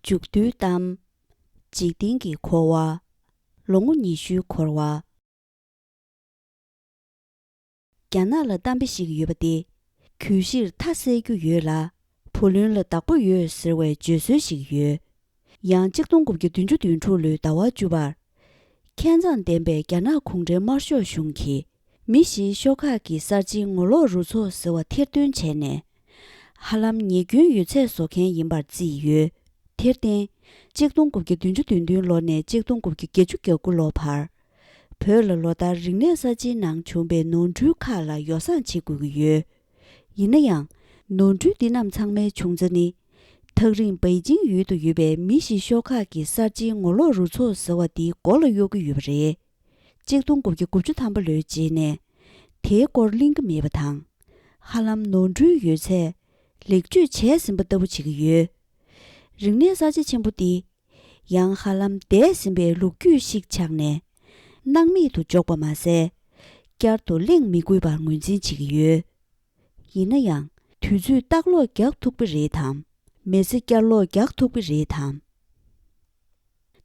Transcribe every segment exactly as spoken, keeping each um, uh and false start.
མཇུག་བསྡུའི་གཏམ། འཇིག་རྟེན་གྱི་འཁོར་བ། ལོ་ངོ་ཉི་ཤུའི་འཁོར་བ། རྒྱ་ནག་ལ་གཏམ་དཔེ་ཞིག་ཡོད་པ་སྟེ། གྱོད་གཞིར་མཐའ་གསལ་རྒྱུ་ཡོད་ལ། བུ་ལོན་ལ་བདག་པོ་ཡོད་ཟེར་བའི་བརྗོད་སྲོལ་ཞིག་ཡོད། ཡང་གཅིག་སྟོང་དགུ་བརྒྱ་བདུན་ཅུ་དོན་དྲུག་ལོའི་ཟླ་བ་བཅུ་པར། མཁས་མཛངས་ལྡན་པའི་རྒྱ་ནག་གུང་ཁྲན་དམར་ཤོག་གཞུང་གིས། མི་བཞིའི་ཤོག་ཁག་གི་གསར་བརྗེའི་ངོ་ལོག་རུ་ཚོགས་ཟེར་བ་ཐེར་འདོན་བྱས་ནས། ཧ་ལམ་ཉེས་སྐྱོན་ཡོད་ཚད་བཟོ་མཁན་ཡིན་པར་བརྩིས་ཡོད། དེར་བརྟེན། གཅིག་སྟོང་དགུ་བརྒྱ་བདུན་ཅུ་དོན་བདུན་ལོ་ནས་གཅིག་སྟོང་དགུ་བརྒྱ་བརྒྱད་ཅུ་གྱ་དགུ་ལོ་བར། བོད་ལ་ལོ་ལྟར་རིག་གནས་གསར་བརྗེའི་ནང་བྱུང་པའི་ནོར་འཁྲུལ་ཁག་ལ་ཡོ་བསྲང་བྱེད་དགོས་ཀྱི་ཡོད། ཡིན་ན་ཡང་། ནོར་འཁྲུལ་འདི་རྣམས་ཚང་མའི་བྱུང་རྩ་ནི། ཐག་རིང་པེ་ཅིང་ཡུལ་དུ་ཡོད་པའི་མི་བཞི་ཤོག་ཁག་གི་གསར་བརྗེའི་ངོ་ལོག་རུ་ཚོགས་ཟེར་བ་འདིའི་མགོ་ལ་གཡོག་གི་ཡོད་པ་རེད། གཅིག་སྟོང་དགུ་བརྒྱ་དགུ་བཅུ་ཐམ་པ་ལོའི་རྗེས་ནས། དེའི་སྐོར་གླེང་གི་མེད་པ་དང་། ཧ་ལམ་ནོར་འཁྲུལ་ཡོད་ཚད་ལེགས་བཅོས་བྱས་ཟིན་པ་ལྟ་བུ་བྱེད་ཀྱི་ཡོད། རིག་གནས་གསར་བརྗེ་ཆེན་པོ་འདི། ཡང་ཧ་ལམ་འདས་ཟིན་པའི་ལོ་རྒྱུས་ཤིག་ཆགས་ནས། སྣང་མེད་དུ་འཇོག་པ་མ་ཟད། བསྐྱར་དུ་གླེང་མི་དགོས་པར་ངོས་འཛིན་བྱེད་ཀྱི་ཡོད། ཡིན་ན་ཡང་། དུས་ཚོད་རྟག་ལོག་རྒྱག་ཐུབ་ཀྱི་རེད་དམ། མི་ཚེ་བསྐྱར་ལོག་རྒྱག་ཐུབ་ཀྱི་རེད་དམ།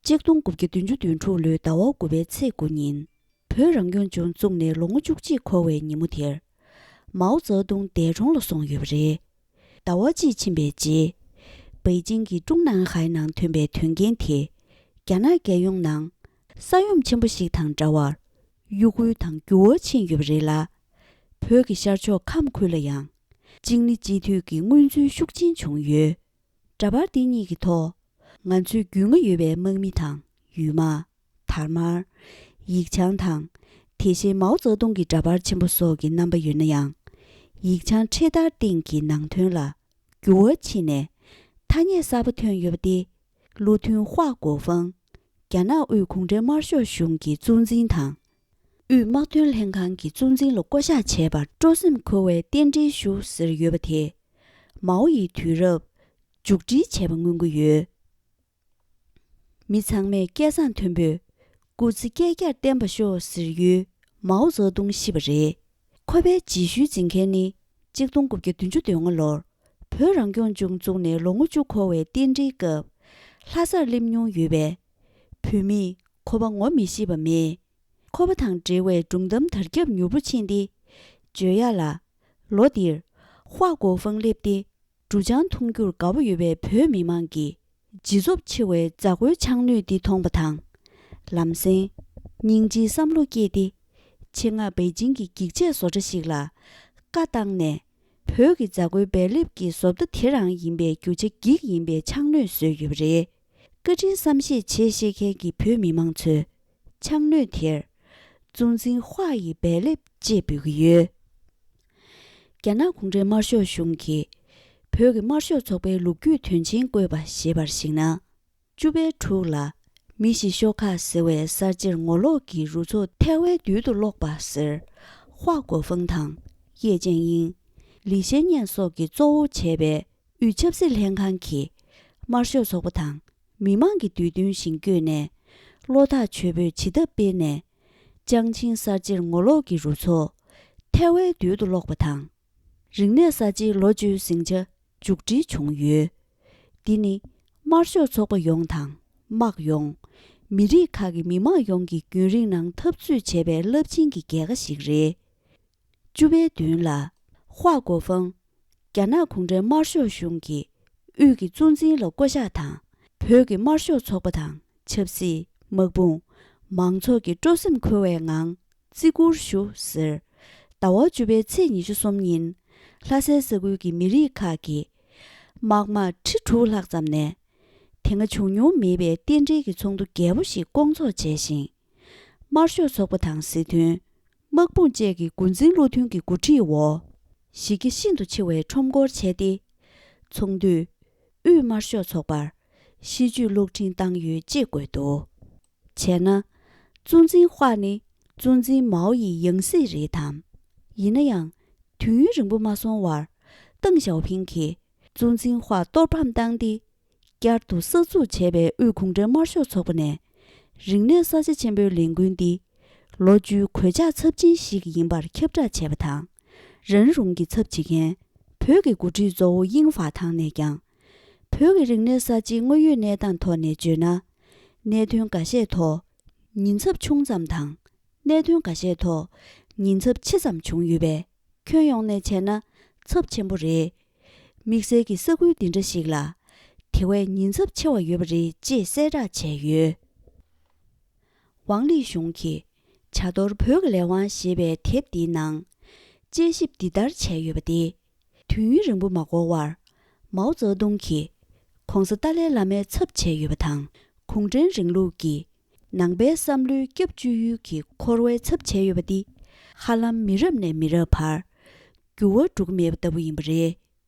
གཅིག་སྟོང་དགུ་བརྒྱ་བདུན་ཅུ་དོན་དྲུག་ལོའི་ཟླ་བ་དགུ་པའི་ཚེས་དགུ་ཉིན། བོད་རང་སྐྱོང་ལྗོངས་བཙུགས་ནས་ལོ་ངོ་བཅུ་གཅིག་འཁོར་བའི་ཉིན་མོ་དེར། མའོ་ཙེ་ཏུང་འདས་གྲོངས་ལ་སོང་ཡོད་པ་རེད། ཟླ་བ་གཅིག་ཕྱིན་པའི་རྗེས། པེ་ཅིང་གི་ཀྲུང་ནན་ཧའེ་ནང་ཐོན་པའི་དོན་རྐྱེན་དེས། རྒྱ་ནག་རྒྱལ་ཡོངས་ནང་ས་ཡོམ་ཆེན་པོ་ཞིག་དང་འདྲ་བར་གཡོ་འགུལ་དང་འགྱུར་བ་ཕྱིན་ཡོད་པ་རེད་ལ། བོད་ཀྱི་ཤར་ཕྱོགས་ཁམས་ཁུལ་ལ་ཡང་གཅིག་ནི་སྤྱི་འཐུས་ཀྱི་མངོན་ཚུལ་ཤུགས་ཆེན་བྱུང་ཡོད། འདྲ་པར་འདི་གཉིས་ཀྱི་ཐོག་ང་ཚོའི་རྒྱུས་མངའ་ཡོད་པའི་དམག་མི་དང་ཡུལ་དམག་དར་དམར། ཡིག་བྱང་དང་། དེ་བཞིན་མའོ་ཙེ་ཏུང་གི་འདྲ་པར་ཆེན་པོ་སོགས་ཀྱི་རྣམ་པ་ཡོད་ན་ཡང་། ཡིག་བྱང་འཕྲེད་དར་སྟེང་གི་ནང་དོན་ལ་འགྱུར་བ་ཕྱིན་ནས། ཐ་སྙད་གསར་པ་ཐོན་ཡོད་པ་སྟེ། བློ་མཐུན་ཧྭ་གོ་ཧྥང་། རྒྱ་ནག་དབུས་གུང་ཁྲན་དམར་ཤོག་གཞུང་གི་གཙོ་འཛིན་དང་། དབུས་དམག་དོན་ལྷན་ཁང་གི་གཙོ་འཛིན་ལ་བསྐོ་གཞག་བྱས་པར་སྤྲོ་སེམས་འཁོལ་བའི་རྟེན་འབྲེལ་ཞུ་ཟེར་ཡོད་པ་དེས། མའོ་ཡི་དུས་རབས་མཇུག་སྒྲིལ་བྱས་པ་མངོན་གྱི་ཡོད། མི་ཚང་མས་སྐད་གསང་མཐོན་པོས། སྐུ་ཚེ་བསྐལ་བརྒྱར་བརྟན་པར་ཤོག་ཟེར་ཡུལ། མའོ་ཙེ་ཏུང་ཤི་བ་རེད། ཁོ་པའི་རྗེས་ཤུལ་འཛིན་མཁན་ནི། གཅིག་སྟོང་དགུ་བརྒྱ་བདུན་ཅུ་དོན་ལྔ་ལོར། བོད་རང་སྐྱོང་ལྗོངས་བཙུགས་ནས་ལོ་ངོ་བཅུ་འཁོར་བའི་རྟེན་འབྲེལ་སྐབས། ལྷ་སར་སླེབས་མྱོང་ཡོད་པས། བོད་མིས་ཁོ་པ་ངོ་མི་ཤེས་པ་མེད། ཁོ་པ་དང་འབྲེལ་བའི་སྒྲུང་གཏམ་དར་ཁྱབ་མྱུར་པོ་ཕྱིན་ཏེ། བརྗོད་ཡག་ལ། ལོ་འདིར། ཧྭ་གོ་ཧྥང་སླེབས་ཏེ། འབྲུ་ཆང་འཐུང་རྒྱུར་དགའ་པོ་ཡོད་པའི་བོད་མི་མང་གིས། ལྗིད་ཚོབ་ཆེ་བའི་མཛའ་བོའི་ཕྱག་ནུས་འདི་མཐོང་པ་དང་། ལམ་སེང་། སྙིང་རྗེའི་བསམ་བློ་སྐྱེས་ཏེ། ཆེད་མངགས་པེ་ཅིང་གི་འགྱིག་ཆས་བཟོ་གྲྭ་ཞིག་ལ། བཀའ་བཏང་ནས། བོད་ཀྱི་མཛའ་བོའི་སྦས་ལེབ་ཀྱི་བཟོ་ལྟ་དེ་རང་ཡིན་པའི་རྒྱུ་ཆ་འགྱིག་ཡིན་པའི་ཕྱག་ནུས་བཟོས་ཡོད་པ་རེད། བཀའ་དྲིན་བསམ་ཤེས་བྱེད་ཤེས་མཁན་གྱི་བོད་མི་མང་ཚོས། ཕྱག་ནུས་དེར། གཙོ་འཛིན་ཧྭ་ཡི་སྦས་ལེབ་ཅེས་འབོད་ཀྱི་ཡོད། རྒྱ་ནག་གུང་ཁྲན་དམར་ཤོག་གཞུང་གིས། བོད་ཀྱི་དམར་ཤོག་ཚོགས་པའི་ལོ་རྒྱུས་དོན་ཆེན་བཀོད་པ་ཞེས་པར་གཞིགས་ན། བཅུ་པའི་དྲུག་ལ། མི་བཞི་ཤོག་ཁག་ཟེར་བའི་གསར་བརྗེར་ངོ་ལོག་གི་རུ་ཚོགས་ཐལ་བའི་རྡུལ་དུ་སློག་པ་ཟེར། ཧྭ་གོ་ཧྥང་དང་། ཡེ་ཅན་དབྱིང་། ལི་ཤན་ཉན་སོགས་ཀྱིས་གཙོ་བོ་བྱས་པའི། དབུས་ཆབ་སྲིད་ལྷན་ཁང་གིས། དམར་ཤོག་ཚོགས་པ་དང་། མི་མང་གི་འདོད་འདུན་བཞིན་བསྐྱོད་ནས། བློ་ཐག་ཆོད་པོས་བྱེད་ཐབས་སྤེལ་ནས། ཅང་ཆིང་གསར་བརྗེར་ངོ་ལོག་གི་རུ་ཚོགས། ཐལ་བའི་རྡུལ་དུ་སློག་པ་དང་། རིག་གནས་གསར་བརྗེའི་ལོ་བཅུའི་ཟིང་ཆ། མཇུག་སྒྲིལ་བྱུང་ཡོད། འདི་ནི། དམར་ཤོག་ཚོགས་པ་ཡོངས་དང་། དམག་ཡོངས། མི་རིགས་ཁག་གི་མི་དམངས་ཡོངས་ཀྱིས་རྒྱུན་རིང་ནང་འཐབ་རྩོད་བྱས་པའི་རླབས་ཆེན་གྱི་རྒྱལ་ཁ་ཞིག་རེད། བཅུ་པའི་བདུན་ལ། ཧྭ་གོ་ཧྥང་། རྒྱ་ནག་གུང་ཁྲན་དམར་ཤོག་གཞུང་གིས། དབུས་ཀྱི་གཙོ་འཛིན་ལ་བསྐོ་གཞག་དང་། བོད་ཀྱི་དམར་ཤོག་ཚོགས་པ་དང་། ཆབ་སྲིད། དམག་དཔུང་། མང་ཚོགས་ཀྱིས་སྤྲོ་སེམས་འཁོལ་བའི་ངང་། བརྩི་བཀུར་ཞུ་ཟེར། ཟླ་བ་བཅུ་པའི་ཚེས་ཉི་ཤུ་གསུམ་ཉིན། ལྷ་སའི་ས་ཁུལ་གྱི་མི་རིགས་ཁག་གིས། དམག་དམག་ཁྲི་དྲུག་ལྷག་ཙམ་ནས། དེ་སྔ་བྱུང་མྱོང་མེད་པའི་རྟེན་འབྲེལ་གྱི་ཚོགས་འདུ་རྒྱས་པོ་ཞིག་བསྐོང་ཚོགས་བྱས་ཤིང་། དམར་ཤོག་ཚོགས་པ་དང་སྲིད་དོན། དམག་དཔུང་བཅས་ཀྱི་འགོ་འཛིན་བློ་མཐུན་གྱི་འགོ་ཁྲིད་འོག་གཞི་རྒྱ་ཤིན་ཏུ་ཆེ་བའི་ཁྲོམ་སྐོར་བྱས་ཏེ། ཚོགས་འདུས། དབུས་དམར་ཤོག་ཚོགས་པར། གཤིས་རྒྱུད་གློག་འཕྲིན་བཏང་ཡོད་ཅེས་བཀོད་འདུག་བྱས་ན། གཙོ་འཛིན་ཧྭ་ནི། གཙོ་འཛིན་མའོ་ཡི་ཡང་སྲིད་རེད་དམ། ཡིན་ན་ཡང་། དུས་ཡུན་རིང་པོ་མ་སོང་བར། ཏེང་ཞའོ་ཕིང་གིས། གཙོ་འཛིན་ཧྭ་གཏོར་ཕམ་བཏང་སྟེ། བསྐྱར་དུ་གསར་འཛུགས་བྱས་པའི་དབུས་གུང་ཁྲན་དམར་ཤོག་ཚོགས་པ་ནས། རིག་གནས་གསར་བརྗེ་ཆེན་པོའི་ལས་འགུལ་འདི། ལོ་བཅུའི་གོད་ཆག་ཚབས་ཆེན་ཞིག་ཡིན་པར་ཁྱབ་བསྒྲགས་བྱས་པ་དང་། རན་རུང་གི་ཚབ་བྱེད་མཁན། བོད་ཀྱི་འགོ་ཁྲིད་གཙོ་བོ་དབྱིན་ཧྥ་ཐང་ནས་ཀྱང་། བོད་ བོད་ཀྱི་རིག་གནས་གསར་བརྗེའི་དངོས་ཡོད་གནས་སྟངས་ཐོག་ནས་བརྗོད་ན། གནད་དོན་འགའ་ཤས་ཐོག་ཉེན་ཚབས་ཆུང་ཙམ་དང་། གནད་དོན་འགའ་ཤས་ཐོག་ཉེན་ཚབས་ཆེ་ཙམ་བྱུང་ཡོད་པས། ཁྱོན་ཡོངས་ནས་བྱས་ན་ཚབས་ཆེན་པོ་རེད། དམིགས་བསལ་གྱི་ས་ཁུལ་འདི་འདྲ་ཞིག་ལ་དེ་བས་ཉེན་ཚབས་ཆེ་བ་ཡོད་པ་རེད་ཅེས་གསལ་བསྒྲགས་བྱས་ཡོད། ཝང་ལི་ཞུང་གིས་བྱ་དོར་བོད་ཀྱི་ལས་དབང་ཞེས་པའི་དེབ་འདིའི་ནང་དཔྱད་ཞིབ་འདི་ལྟར་བྱས་ཡོད་པ་སྟེ། དུས་ཡུན་རིང་པོ་མ་འགོར་བར། མའོ་ཙེ་ཏུང་གིས་༸གོང་ས་ཏཱ་ལའི་བླ་མའི་ཚབ་བྱས་ཡོད་པ་དང་། གུང་ཁྲན་རིང་ལུགས་ཀྱིས་ནང་པའི་བསམ་བློའི་སྐྱབས་བཅོལ་ཡུལ་གྱི་འཁོར་བའི་ཚབ་བྱས་ཡོད་པ་འདི། ཧ་ལམ་མི་རབས་ནས་མི་རབས་བར་འགྱུར་བ་འགྲོ་གི་མེད་པ་ལྟ་བུ་ཡིན་པ་རེད།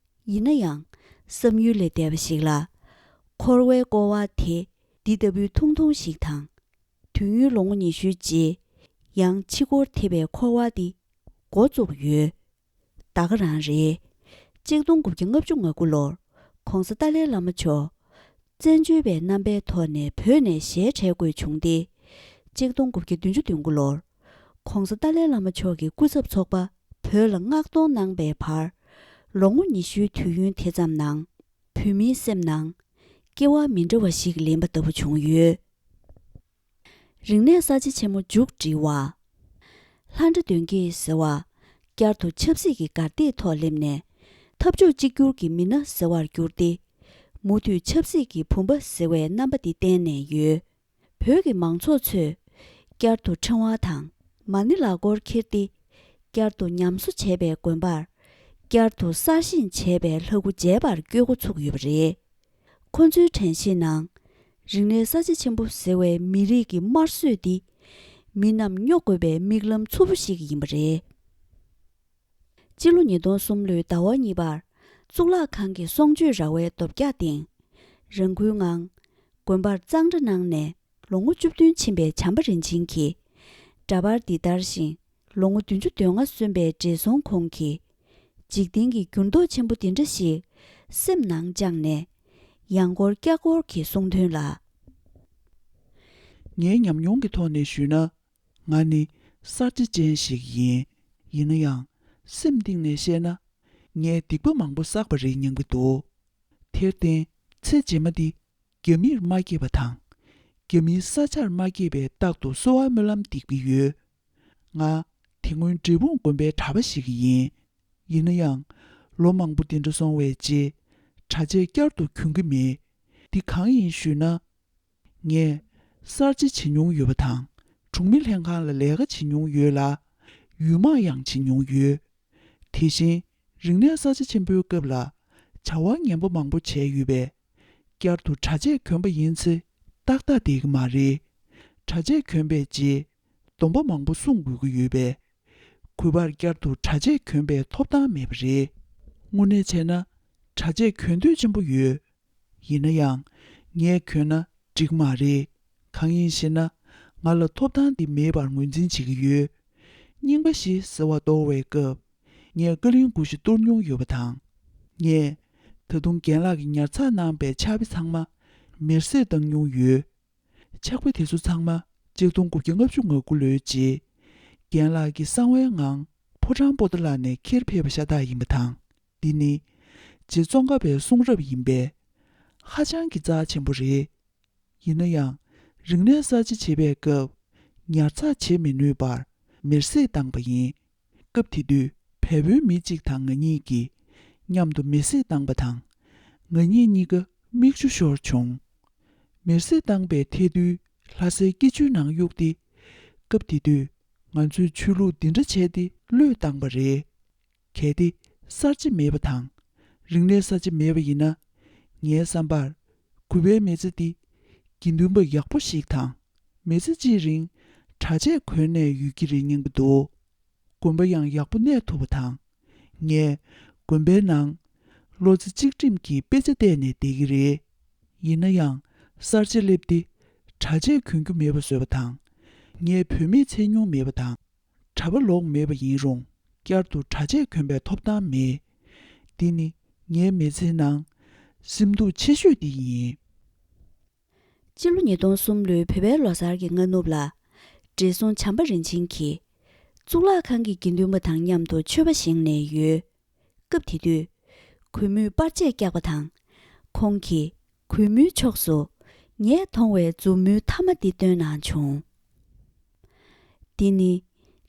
ཡིན་ན་ཡང་། བསམ་ཡུལ་ལས་འདས་པ་ཞིག་ལ། འཁོར་བའི་སྐོར་བ་དེ་འདི་ལྟ་བུའི་ཐུང་ཐུང་ཞིག་དང་། དུས་ཡུན་ལོ་ངོ་ཉི་ཤུའི་རྗེས། ཡང་ཕྱི་སྐོར་ཐེབས་པའི་འཁོར་བ་འདི་འགོ་བཙུགས་ཡོད། ད་ག་རང་རེད། ཆིག་སྟོང་དགུ་བརྒྱ་ལྔ་བཅུ་ང་དགུ་ལོར་༸གོང་ས་ཏཱ་ལའི་བླ་མ་མཆོག་བཙན་བྱོལ་བའི་རྣམ་པའི་ཐོག་ནས་བོད་ནས་ཞལ་བྲལ་དགོས་བྱུང་སྟེ། ཆིག་སྟོང་དགུ་བརྒྱ་བདུན་ཅུ་དོན་དགུ་ལོར་༸གོང་ས་ཏཱ་ལའི་བླ་མ་མཆོག་གི་སྐུ་ཚབ་ཚོགས་པ་བོད་ལ་མངགས་གཏོང་གནང་པའི་བར། ལོ་ངོ་ཉི་ཤུའི་དུས་ཡུན་དེ་ཙམ་ནང་། བོད་མིའི་སེམས་ནང་སྐྱེ་བ་མི་འདྲ་བ་ཞིག་ལེན་པ་ལྟ་བུ་བྱུང་ཡོད། རིག་གནས་གསར་བརྗེ་ཆེན་མོ་མཇུག་སྒྲིལ་བ། ལྷ་འདྲེ་གདོན་བགེགས་ཟེར་བ། བསྐྱར་དུ་ཆབ་སྲིད་ཀྱི་གར་སྟེགས་ཐོག་སླེབས་ནས། འཐབ་ཕྱོགས་གཅིག་གྱུར་གྱི་མི་སྣ་ཟེར་བར་གྱུར་ཏེ། མུ་མཐུད་ཆབ་སྲིད་ཀྱི་བུམ་པ་ཟེར་བའི་རྣམ་པ་འདི་བསྟན་ནས་ཡོད། བོད་ཀྱི་མང་ཚོགས་ཚོས་བསྐྱར་དུ་ཕྲེང་བ་དང་མ་ཎི་ལག་སྐོར་འཁྱེར་ཏེ། བསྐྱར་དུ་ཉམས་གསོ་བྱས་པའི་དགོན་པར། བསྐྱར་དུ་གསར་བཞེངས་བྱས་པའི་ལྷ་སྐུ་མཇལ་བར་བསྐྱོད་འགོ་ཚུགས་ཡོད་པ་རེད། ཁོ་ཚོའི་དྲན་ཤེས་ནང་། རིག་གནས་གསར་བརྗེ་ཆེན་པོ་ཟེར་བའི་མི་རིགས་ཀྱི་དམར་གསོད་འདི། མི་རྣམས་སྨྱོ་དགོས་པའི་མིག་ལམ་འཚུབ་པོ་ཞིག་ཡིན་པ་རེད། སྤྱི་ལོ་ཉིས་སྟོང་གསུམ་ལོའི་ཟླ་བ་གཉིས་པར། གཙུག་ལག་ཁང་གི་གསུང་ཆོས་ར་བའི་རྡོ་བཀྱག་སྟེང་། རང་འགུལ་ངང་། དགོན་པར་གཙང་སྦྲ་གནང་ནས། ལོ་ངོ་བཅུ་བདུན་ཕྱིན་པའི་བྱམས་པ་རིན་ཆེན་གྱིས། འདྲ་པར་འདི་བསྟར་ཞིང་། ལོ་ངོ་བདུན་ཅུ་དོན་ལྔ་སོན་པའི་བགྲེས་སོང་ཁོང་གིས། འཇིག་རྟེན་གྱི་འགྱུར་ལྡོག་ཆེན་པོ་འདི་འདྲ་ཞིག་སེམས་ནང་བཅངས་ནས། ཡང་སྐོར་བསྐྱར་སྐོར་གྱིས་གསུང་དོན་ལ། ངའི་ཉམས་མྱོང་གི་ཐོག་ནས་ཞུས་ན། ང་ནི་གསར་བརྗེ་ཅན་ཞིག་ཡིན། ཡིན་ན་ཡང་། སེམས་གཏིང་ནས་བཤད་ན། ངས་སྡིག་པ་མང་པོ་བསགས་པ་རེད་སྙམ་གྱི་འདུག་དེར་བརྟེན། ཚེ་རྗེས་མ་འདི། རྒྱ་མིར་མ་སྐྱེས་པ་དང་། རྒྱ་མིའི་ས་ཆར་མ་སྐྱེས་པའི་རྟག་ཏུ་གསོལ་བ་སྨོན་ལམ་འདེབས་ཀྱི་ཡོད། ང་། དེ་སྔོན་འབྲས་སྤུངས་དགོན་པའི་གྲྭ་པ་ཞིག་ཡིན། ཡིན་ན་ཡང་། ལོ་མང་པོ་འདི་འདྲ་སོང་བའི་རྗེས། གྲྭ་ཆས་བསྐྱར་དུ་གྱོན་གྱི་མེད། འདི་གང་ཡིན་ཞུས་ན། ངས་གསར་བརྗེ་བྱེད་མྱོང་ཡོད་པ་དང་། གྲོང་མི་ལྷན་ཁང་ལ་ལས་ཀ་བྱེད་མྱོང་ཡོད་ལ། ཡུལ་དམག་ཡང་བྱེད་མྱོང་ཡོད། དེ་བཞིན། རིག་གནས་གསར་བརྗེ་ཆེན་པོའི་སྐབས་ལ། བྱ་བ་ངན་པ་མང་པོ་བྱས་ཡོད་པས། བསྐྱར་དུ་གྲྭ་ཆས་གྱོན་པ་ཡིན་ཚེ། ཏག་ཏག་བསྡད་ཀྱི་མ་རེད། གྲྭ་ཆས་གྱོན་པའི་རྗེས། སྡོམ་པ་མང་པོ་སྲུང་དགོས་ཀྱི་ཡོད་པས། གུས་པར་བསྐྱར་དུ་གྲྭ་ཆས་གྱོན་པའི་ཐོབ་ཐང་མེད་པ་རེད། དངོས་གནས་བྱས་ན། གྲྭ་ཆས་གྱོན་འདོད་ཆེན་པོ་ཡོད། ཡིན་ན་ཡང་། ངས་གྱོན་ན་འགྲིག་མ་རེད། གང་ཡིན་ཞེ་ན། ང་ལ་ཐོབ་ཐང་འདི་མེད་པར་ངོས་འཛིན་བྱེད་ཀྱི་ཡོད། རྙིང་པ་བཞི་ཟེར་བ་གཏོར་བའི་སྐབས། ངས་ཀ་ལིང་གུ་བཞི་གཏོར་མྱོང་ཡོད་པ་དང་། ངས། ད་དུང་རྒན་ལགས་ཀྱིས་ཉར་ཚགས་གནང་པའི་ཕྱག་དཔེ་ཚང་མ། མེར་སྲེག་བཏང་མྱོང་ཡོད། ཕྱག་དཔེ་དེ་ཚོ་ཚང་མ་ཆིག་སྟོང་དགུ་བརྒྱ་ལྔ་བཅུ་ང་དགུ་ལོའི་རྗེས། རྒན་ལགས་ཀྱིས་གསང་བའི་ངང་ཕོ་བྲང་པོ་ཏཱ་ལ་ནས་ཁྱེར་ཕེབས་པ་ཤ་སྟག་ཡིན་པ་དང་། འདི་ནི་རྗེ་ཙོང་ཁ་པའི་གསུང་རབ་ཡིན་པས། ཧ་ཅང་གི་རྩ་ཆེན་པོ་རེད། ཡིན་ན་ཡང་། རིག་གནས་གསར་བརྗེ་བྱེད་པའི་སྐབས། ཉར་ཚགས་བྱེད་མི་ནུས་པར་མེར་སྲེག་བཏང་པ་ཡིན། སྐབས་དེ་དུས་བལ་པོའི་མི་གཅིག་དང་ང་གཉིས་ཀྱིས་མཉམ་དུ་མེར་སྲེག་བཏང་པ་དང་། ང་གཉིས་གཉིས་ཀ་མིག་ཆུ་ཤོར་བྱུང་། མེར་སྲེག་བཏང་པའི་ཐལ་རྡུལ་ལྷ་སའི་སྐྱིད་ཆུའི་ནང་གཡུགས་ཏེ། སྐབས་དེ་དུས་ང་ཚོས་ཆོས་ལུགས་འདི་འདྲ་བྱས་ཏེ་བློས་བཏང་པ་རེད། གལ་ཏེ་གསར་བརྗེ་མེད་པ་དང་། རིག་གནས་གསར་བརྗེ་མེད་པ་ཡིན་ན། ངའི་བསམ་པར། གུས་པའི་མི་ཚེ་འདི། དགེ་འདུན་པ་ཡག་པོ་ཞིག་དང་། མི་ཚེ་གཅིག་རིང་། གྲྭ་ཆས་གོན་ནས་ཡོད་ཀྱི་རེད་སྙམ་གྱི་འདུག་དགོན་པ་ཡང་ཡག་པོ་གནས་ཐུབ་པ་དང་། ངས་དགོན་པའི་ནང་བློ་རྩེ་གཅིག་སྒྲིམ་གྱིས་དཔེ་ཆ་བལྟས་ནས་བསྡད་ཀྱི་རེད། ཡིན་ན་ཡང་གསར་བརྗེ་སླེབས་ཏེ་གྲྭ་ཆས་གྱོན་རྒྱུ་མེད་པ་བཟོས་པ་དང་། ངས་བུད་མེད་འཚོལ་མྱོང་མེད་པ་དང་། གྲྭ་པ་ལོག་མེད་པ་ཡིན་རུང་བསྐྱར་དུ་གྲྭ་ཆས་གྱོན་པའི་ཐོབ་ཐང་མེད། འདི་ནི་ངའི་མི་ཚེའི་ནང་སེམས་སྡུག་ཆེ་ཤོས་དེ་ཡིན། སྤྱི་ལོ་ཉིས་སྟོང་གསུམ་ལོའི་བོད་པའི་ལོ་གསར་གྱི་སྔ་ནུབ་ལ། བགྲེས་སོང་བྱམས་པ་རིན་ཆེན་གྱིས། གཙུག་ལག་ཁང་གི་དགེ་འདུན་པ་དང་མཉམ་དུ་མཆོད་པ་བཞེངས་ནས་ཡོད། སྐབས་དེ་དུས། གུས་མོས་པར་ཆས་བཀྱགས་པ་དང་། ཁོང་གིས་གུས་མོའི་ཕྱོགས་སུ་ངས་མཐོང་བའི་མཛུབ་མོའི་མཐའ་མ་འདི་སྟོན་གནང་བྱུང་། འདི་ནི་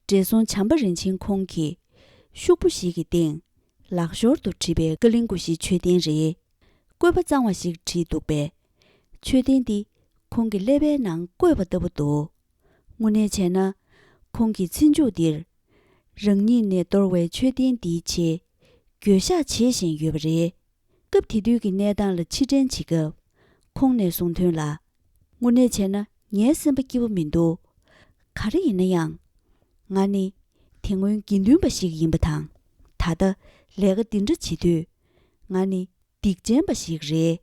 བགྲེས་སོང་བྱམས་པ་རིན་ཆེན་ཁོང་གིས་ཤོག་བུ་ཞིག་གི་སྟེང་ལག་ཞོར་དུ་བྲིས་པའི་ཀ་ལིང་ཀུ་ཤིའི་མཆོད་རྟེན་རེད། བཀོད་པ་གཙང་བ་ཞིག་བྲིས་འདུག་པས། མཆོད་རྟེན་འདི་ཁོང་གི་ཀླད་པའི་ནང་བཀོད་པ་ལྟ་བུ་འདུག་དངོས་གནས་བྱས་ན། ཁོང་གི་ཚེ་མཇུག་འདིར། རང་ཉིད་ནས་གཏོར་བའི་མཆོད་རྟེན་འདིའི་ཆེད། འགྱོད་བཤགས་བྱེད་བཞིན་ཡོད་པ་རེད། སྐབས་དེ་དུས་ཀྱི་གནས་སྟངས་ལ་ཕྱིར་དྲན་བྱེད་སྐབས། ཁོང་ནས་གསུངས་དོན་ལ། དངོས་གནས་བྱས་ན་ངའི་སེམས་པ་སྐྱིད་པོ་མི་འདུག་ག་རེ་ཡིན་ན་ཡང་། ང་ནི་དེ་སྔོན་དགེ་འདུན་པ་ཞིག་ཡིན་པ་དང་། ད་ལྟ་ལས་ཀ་འདི་འདྲ་བྱེད་དུས། ང་ནི་སྡིག་ཅན་པ་ཞིག་རེད།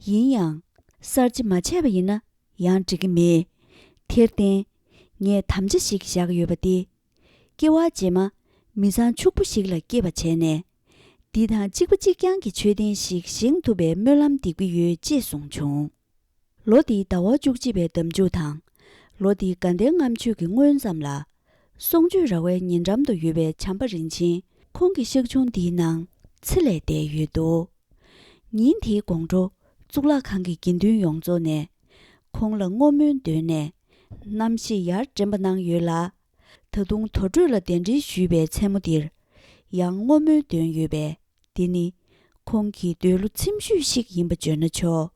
ཡིན་ཡང་། གསར་བརྗེ་མ་བྱས་པ་ཡིན་ན་ཡང་འགྲིག་གི་མེད། དེར་བརྟེན། ངས་དམ་བཅའ་ཞིག་བཞག་ཡོད་པ་སྟེ། སྐྱེ་བ་རྗེས་མ་མི་ཚང་ཕྱུག་པོ་ཞིག་ལ་སྐྱེས་པ་བྱས་ནས། འདི་དང་གཅིག་པ་གཅིག་རྐྱང་གི་མཆོད་རྟེན་ཞིག་བཞེངས་ཐུབ་པའི་སྨོན་ལམ་འདེགས་ཀྱི་ཡོད་ཅེས་གསུངས་བྱུང་། ལོ་འདིའི་ཟླ་བ་བཅུ་གཅིག་པའི་ཟླ་མཇུག་དང་། ལོ་འདིའི་དགའ་ལྡན་ལྔ་མཆོད་ཀྱི་སྔོན་ཙམ་ལ། གསུང་ཆོས་ར་བའི་ཉེ་འགྲམ་དུ་ཡོད་པའི་བྱམས་པ་རིན་ཆེན་ཁོང་གི་གཤེགས་ཆུང་འདིའི་ནང་ཚེ་ལས་འདས་ཡོད་འདུག་ཉིན་དེའི་དགོང་དྲོ། གཙུག་ལག་ཁང་གི་དགེ་འདུན་ཡོངས་རྫོགས་ནས། ཁོང་ལ་བསྔོ་སྨོན་འདོན་ནས། རྣམ་ཤེས་ཡར་འདྲེན་པ་གནང་ཡོད་ལ། ད་དུང་དུར་ཁྲོད་ལ་གདན་འདྲེན་ཞུས་པའི་མཚན་མོ་འདིར། ཡང་བསྔོ་སྨོན་འདོན་ཡོད་པས། འདི་ནི་ཁོང་གི་འདོད་བློ་ཚིམ་ཤོས་ཤིག་ཡིན་པ་བརྗོད་ན་ཆོག་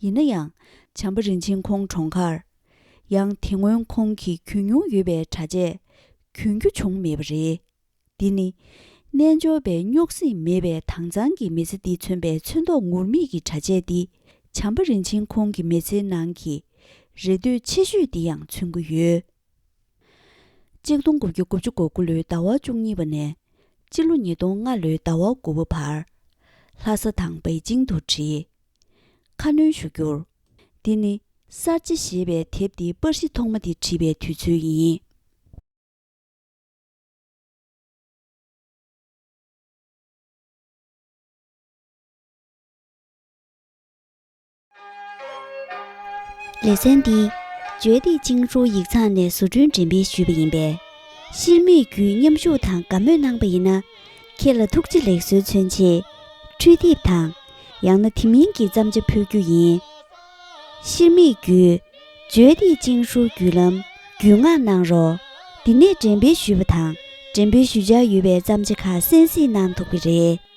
ཡིན་ན་ཡང་། བྱམས་པ་རིན་ཆེན་ཁོང་གྲོངས་ཁར། ཡང་དེ་སྔོན་ཁོང་གིས་གྱོན་མྱོང་ཡོད་པའི་གྲྭ་ཆས་གྱོན་རྒྱུ་བྱུང་མེད་པ་རེད། འདི་ནི། རྣལ་འབྱོར་པའི་རྙོག་ཟིང་མེད་པའི་དྭངས་གཙང་གི་མི་ཚེ་འདི་མཚོན་པའི་ཚོན་མདོག་ངུར་སྨྲིག་གི་གྲྭ་ཆས་འདི། བྱམས་པ་རིན་ཆེན་ཁོང་གི་མི་ཚེའི་ནང་གི་རེ་འདོད་ཆེ་ཤོས་འདི་ཡང་མཚོན་གྱི་ཡོད། གཅིག་སྟོང་དགུ་བརྒྱ་དགུ་བཅུ་གོ་དགུ་ལོའི་ཟླ་བ་བཅུ་གཉིས་པ་ནས། སྤྱི་ལོ་ཉིས་སྟོང་ལྔ་ལོའི་ཟླ་བ་དགུ་པ་བར། ལྷ་ས་དང་པེ་ཅིང་དུ་བྲིས། ཁ་སྣོན་ཞུ་རྒྱུར། འདི་ནི་གསར་བརྗེ་ཞེས་པའི་དེབ་འདིའི་པར་གཞི་ཐོག་མ་དེ་བྲིས་པའི་དུས་ཚོད་ཡིན། ལེ་ཚན་འདི། བརྗོད་བདེ་ཅིང་ཧྲུའུ་ཡིག་ཚང་ནས་བཟོ་སྐྲུན་འགྲེམས་སྤེལ་ཞུས་པ་ཡིན་པས། ཤེར་མིག་བརྒྱུད་མཉམ་ཞུགས་དང་དགའ་མོས་གནང་པ་ཡིན་ན། ཁྱེད་ལ་ཐུགས་རྗེ་ལེགས་གསོལ་མཚོན་ཆེད། འཕྲུལ་དེབ་དང་། ཡང་ན་དེ་མིན་གྱི་བརྩམས་བྱ་ཕུལ་རྒྱུ་ཡིན། ཤེར་མིག་བརྒྱུད། བརྗོད་བདེ་ཅིང་ཧྲུའུ་བརྒྱུད་ལམ། བརྒྱུད་མངགས་གནང་རོགས། འདི་ནས་འགྲེམས་སྤེལ་ཞུས་པ་དང་། འགྲེམས་སྤེལ་ཞུ་འཆར་ཡོད་པའི་བརྩམས་བྱ་ཁག་གསན་གཟིགས་གནང་ཐུབ་ཀྱི་རེད།